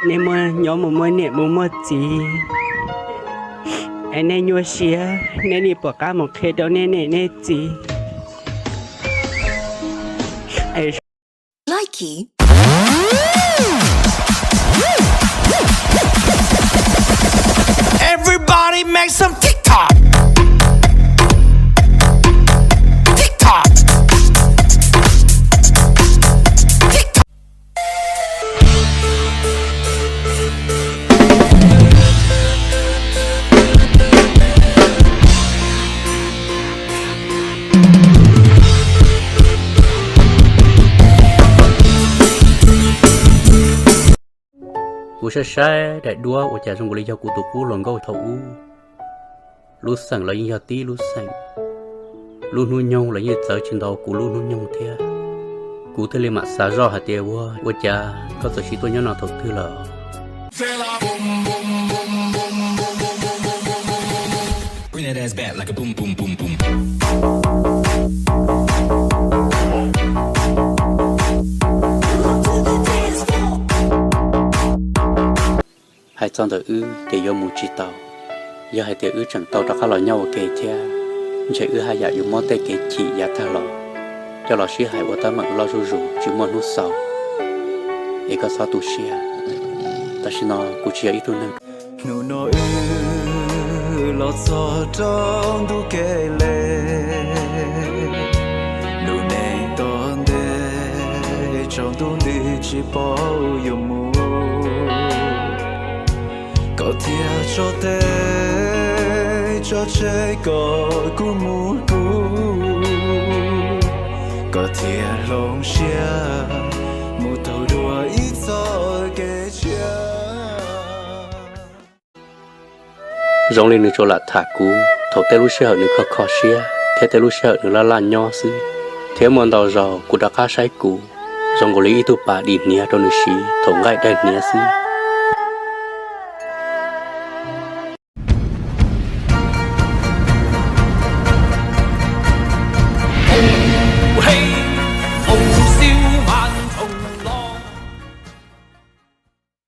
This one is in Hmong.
Nej muaj nyob mus muaj niam mus muaj txiv, es nej nyuaj siab, nej li puas qab mus qhia rau nej niam nej txiv? Everybody make some TikTok. TikTok. Kuv saib saib daim duab ua cas zoo nkaus li yog kuv tus qub hluas nkauj thaum ub. Lub xeem los yeej yog tib lub xeem, lub hnub nyoog los yeej txawv tsis ntau kuv lub hnub nyoog thiab. Kuv thiaj li mam xav zoj hais tias, ua, ua cas koj txawm sim tuaj nyob no thaum twg lawm? Hais txog ntawm wb ces yuav mus tsis tau. Yog hais tias wb tseem tau rov qab los nyob ua ke thiab, ntshe wb haj yam yuav muab tej kev chim yav tag los coj los sib hais ua teeb meem loj zuj zus tsis muaj hnub xaus. Es koj txhob tu siab, tam sim no kuv tsis yog ib tug neeg. Hnub no wb los txog rau ntu kev le, lub neej tom ntej tsaus ntuj nti tsis paub yuav mus. Koj thiaj tso tes tso tseg kom kuv mus kuv, koj thiaj hloov siab mus taug dua ib txoj kev tshiab. Zoo li nws tsuas lam tham kuv thaum tej lub sij hawm nws kho kho siab thiab tej lub sij hawm nws laj laj nyob xwb, thiab muaj ntau zaus kuv rov qab saib kuv zoo nkaus li ib tug pas dim hniav rau nws siv thaum nqaij daig hniav xwb.